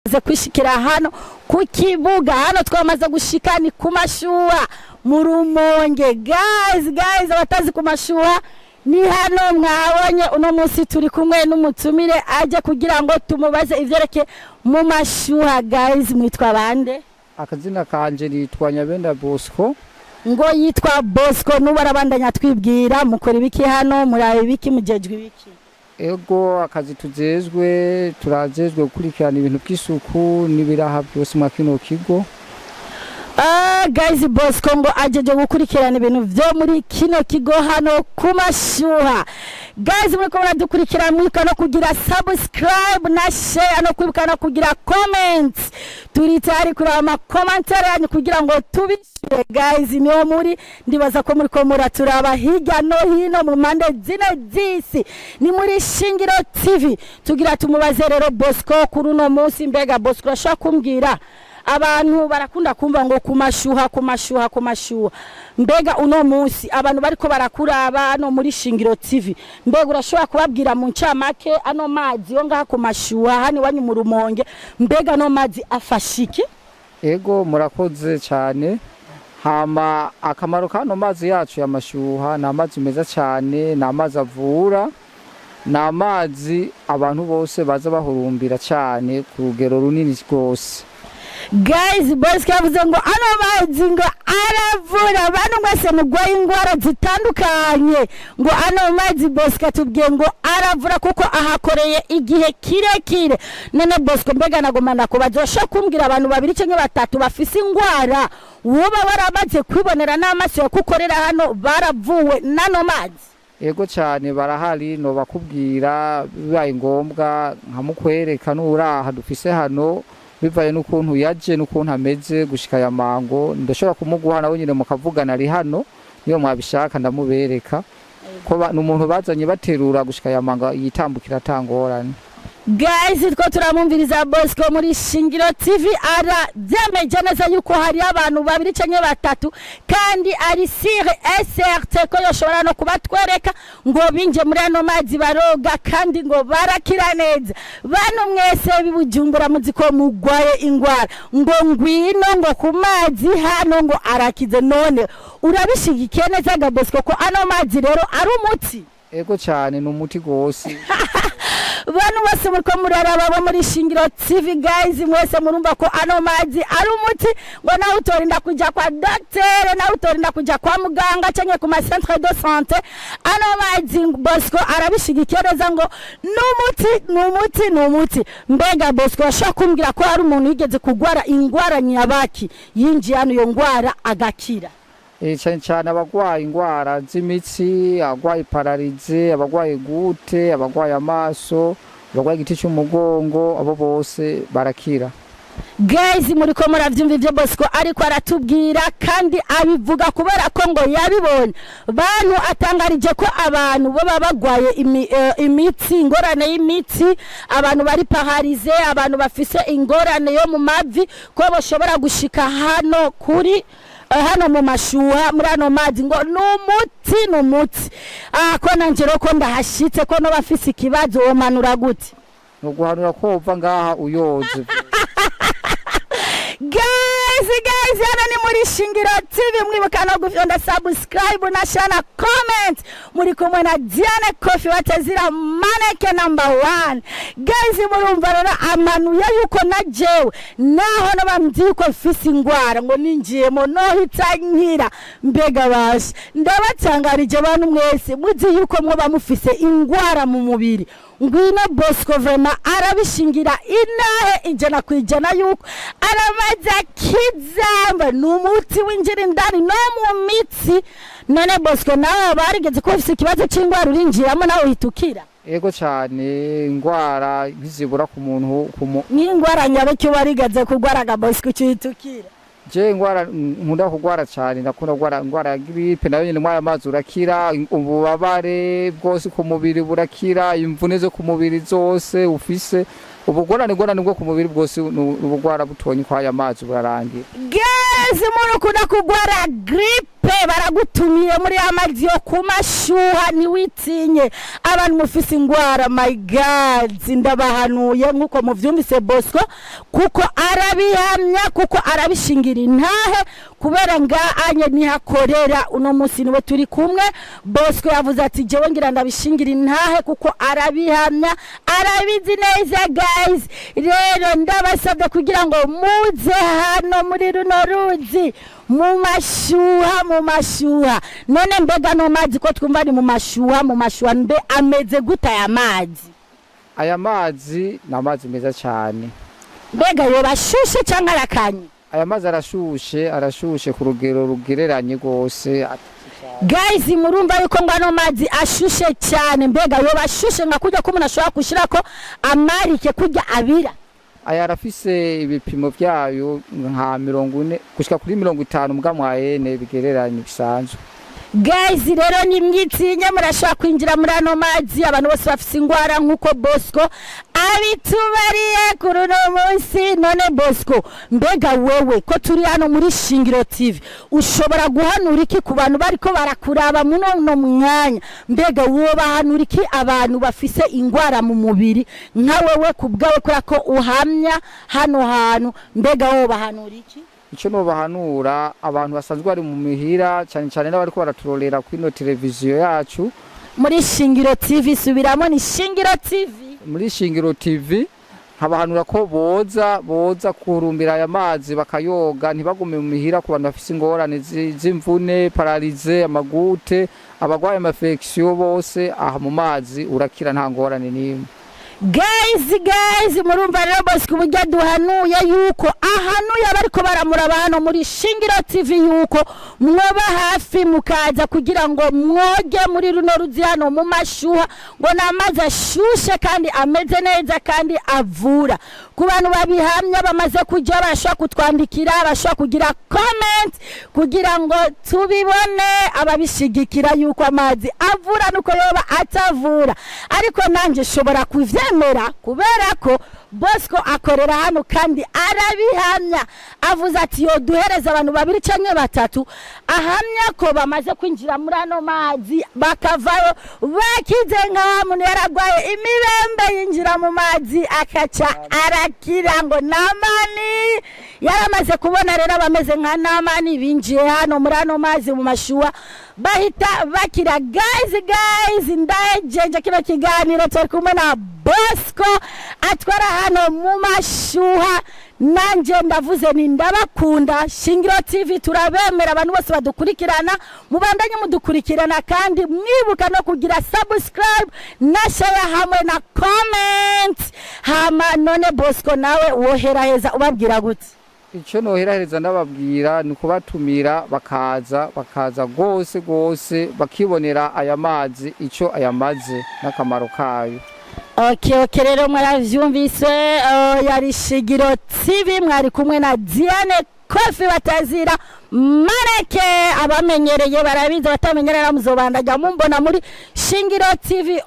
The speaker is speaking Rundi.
Twamaze kwishikira hano ku kibuga. Hano twamaze gushika ni ku Mashuha mu Rumonge. Guys, guys, abatazi ku Mashuha ni hano. Mwabonye uno munsi turi kumwe n'umutumire aje kugira ngo tumubaze ivyerekeye mu Mashuha. Guys, mwitwa bande? Akazina kanje nitwa Nyabenda Bosco. Ngo yitwa Bosco. Nubu arabandanya twibwira. Mukora ibiki hano? Muraba ibiki? Mujejwe ibiki? Ego, akazi tujejwe, turajejwe gukurikirana ibintu by'isuku n'ibiraha byose mwa kino kigo. Ah, guys, Bosco ngo ajeje gukurikirana ibintu vyo muri kino kigo hano ku Mashuha. Guys, muriko muradukurikira, mwibuka no kugira subscribe na share, no kwibuka no kugira comments. Turi tayari kuraba ama commentaire yanyu kugira ngo tubishure. Guys, niyo muri, ndibaza ko muriko muraturaba hirya no hino mu mpande zine z'isi. Ni muri Shingiro TV. Tugira tumubaze rero Bosco kuri uno munsi. Mbega Bosco, urashobora kumbwira, abantu barakunda kumva ngo ku Mashuha, ku Mashuha, ku Mashuha. Mbega uno munsi abantu bariko barakuraba hano muri Shingiro TV, mbega urashobora kubabwira mu ncamake ano mazi yo ngaha ku Mashuha hano iwanyu mu Rumonge, mbega ano mazi afasha iki? Ego, murakoze cyane. Hama akamaro kano mazi yacu ya Mashuha, ni amazi meza cyane, ni amazi avura, ni amazi abantu bose baza bahurumbira cyane ku rugero runini rwose. Guys, Bosco yavuze ngo ano mazi ngo aravura. Abantu mwese mugwaye ingwara zitandukanye, ngo ano mazi Bosco atubwiye ngo aravura kuko ahakoreye igihe kirekire. None Bosco, mbega nagoma ndakubaza, urashobora kumbwira abantu babiri cyangwa batatu bafise ingwara woba waramaze kwibonera n'amaso yo kukorera hano baravuwe n'ano mazi? Ego cyane, barahari. No bakubwira bibaye ngombwa nkamukwereka n'uraha dufise hano, bivaye n'ukuntu yaje n'ukuntu ameze gushika ya mango, ndashobora kumuguha nawe nyine mukavugana. Ari hano, niyo mwabishaka ndamubereka ko ni umuntu bazanye baterura gushika ya mango, yitambukira atangorane. Guys, two turamwumviriza Bosco muri Shingiro TV, arabyemeje neza yuko hari abantu babiri cyangwa batatu, kandi ari sûr et certain ko yoshobora no kubatwereka ngo binje muri ano mazi baroga, kandi ngo barakira neza. Bantu mwese b'iBujumbura muzi ko mugwaye ingwara, ngo ngwino ngo ku mazi hano, ngo arakize. None urabishigikiye neza ga Bosco ko ano mazi rero ari umuti? Ego cyane, ni umuti gose. Bantu bose muriko muraraba bo muri Shingiro TV, guys, mwese murumva ko ano mazi ari umuti, ngo nawe utorinda kuja kwa docteur, nawe utorinda kuja kwa muganga canke ku ma centre de santé. Ano mazi Bosco arabishigikiye neza ngo ni umuti, ni umuti, ni umuti. Mbega Bosco, ashobora kumbwira ko hari umuntu yigeze kugwara ingwara nyabaki, yinjiye hano iyo ngwara agakira? Cyane cyane abagwaye ingwara z'imitsi, abagwaye paralysie, abagwaye goutte, abagwaye amaso, abagwaye igiti cy'umugongo, abo bose barakira. Guys, muriko muravyumva ivyo Bosco ariko aratubwira, kandi abivuga kubera ko ngo yabibonye. Bantu atangarije ko abantu baba bagwaye imitsi, ingorane y'imitsi, abantu bari paralysés, abantu bafise ingorane yo mu mavi, ko bashobora gushika hano kuri hano mu Mashuha muri ano mazi, ngo ni umuti, ni umuti. Ah, ko nanje rero ko ndahashitse, ko no bafise ikibazo womanura gute? Ni uguhanura ko uva ngaha uyoze. Guys, guys, hano ni muri Shingiro TV. Mwibuka no gufyonda subscribe na share na comment. Muri kumwe na Diane Kofi Batazira maneke number one. Guys, murumva rero amanuye yuko na jewe naho nabambwiye yuko mfise ingwara, ngo ninjiyemo nohita nkira. Mbega basha, ndabatangarije, bantu mwese muzi yuko mwoba mufise ingwara mu mubiri, ngwino. Bosco vraiment arabishingira inahe 100% yuko aramaze akizamba, ni umuti winjira indani no mu mitsi. None Bosco, nawe barigeze ko ufise ikibazo c'ingwara urinjiramo nawe uhita ukira? Ego cyane, ingwara ntizibura ku muntu Nk'ingwara nyabaki warigeze kugwara ga Bosco ucihita ukira? Je ingwara nkunda kugwara cyane, ndakunda kugwara ingwara ya grippe. Nayo nyine mwaya mazi urakira, ububabare bwose ku mubiri burakira, imvune zo ku mubiri zose ufise, ubugorane gorane bwo ku mubiri bwose, ubugwara butonye kwaya mazi burarangira. Guys, umuntu ukunda kugwara grippe. Pe baragutumiye muri ya mazi yo kumashuha, ntiwitinye. Abantu mufise ingwara, my God, ndabahanuye nk'uko muvyumvise Bosco, kuko arabihamya, kuko arabishingira intahe, kubera ngaanye nihakorera. Uno munsi niwe turi kumwe. Bosco yavuze ati: "Jewe ngira ndabishingira intahe," kuko arabihamya, arabizi neza. Guys, rero ndabasabye kugira ngo muze hano muri runo ruzi mu mashuha, mu mashuha. None mbega no mazi ko twumva ni mu mashuha, mu mashuha, mbe ameze gute aya mazi? Aya mazi ni amazi meza cyane. Mbega yoba ashushe canke arakanye? Aya mazi arashushe, arashushe ku rugero rugereranye rwose. Guys, murumva yuko ngo ano mazi ashushe cyane. Mbega yoba ashushe nka kurya ko umuntu ashobora gushirako amarike, kurya abira? Aya arafise ibipimo byayo nka 40 gushika kuri 50 mbwa mwayene bigereranye bisanzwe. Guys, rero nimwitinye, murashobora kwinjira muri ano mazi. Abantu bose bafise ingwara, nk'uko Bosco abitubariye kuri uno munsi. None Bosco, mbega wewe ko turi hano muri Shingiro TV, ushobora guhanura iki ku bantu bariko barakuraba muno uno mwanya? Mbega wobahanura iki abantu bafise ingwara mu mubiri, nka wewe ku bwawe, kubera ko uhamya hano hantu? Mbega wowe bahanura iki? Icyo nobahanura abantu basanzwe bari mu mihira, cyane cyane n'abariko baraturorera kuri ino televiziyo yacu muri Shingiro TV, subiramo, ni Shingiro TV. Muri Shingiro TV, nkabahanura ko boza kurumbira aya mazi bakayoga, ntibagume mu mihira. Ku bantu bafise ingorane z'imvune, paralysie, ama goutte, abagwaye ama infection bose, aha mu mazi urakira, nta ngorane n'imwe. Guys, guys, murumva rero Bosco uburyo duhanuye, yuko ahanuye abariko baramuraba hano muri Shingiro TV, yuko mwoba hafi mukaza kugira ngo mwoge muri runo ruzi hano mu mashuha, ngo ni amazi ashushe kandi ameze neza kandi avura. Ku bantu babihamya bamaze kujya, bashobora kutwandikira, bashobora kugira comment kugira ngo tubibone, ababishigikira yuko amazi avura nuko yoba atavura. Ariko nanjye nshobora kuvyemera kubera ko Bosco akorera hano kandi arabihamya. Avuze ati yoduhereza abantu babiri canke batatu ahamya ko bamaze kwinjira muri ano mazi bakavayo bakize, nka wa muntu yaragwaye imibembe yinjira mu mazi akaca arakira, ngo Namani yaramaze kubona. Rero abameze nka Namani binjiye hano muri ano mazi mu mashuwa bahita bakira. Guys, guys, ndahejeje kino kiganiro. Turi kumwe na Bosco atwara hano mu mashuha. Nanje ndavuze ni ndabakunda. Shingiro TV turabemera. Abantu bose badukurikirana, mubandanye mudukurikirana kandi mwibuka no kugira subscribe na share hamwe na comment. Hama none Bosco, nawe woheraheza ubabwira gute? Icyo noherahereza ndababwira ni ukubatumira bakaza rwose rwose, bakibonera aya mazi icyo ayamaze n'akamaro kayo. Okay, rero mwaravyumvise, yari Shingiro TV, mwari kumwe na Diane Kofi batazira Mareke. Abamenyereye barabizi, abatamenyereye muzobandajya mumbona muri Shingiro TV.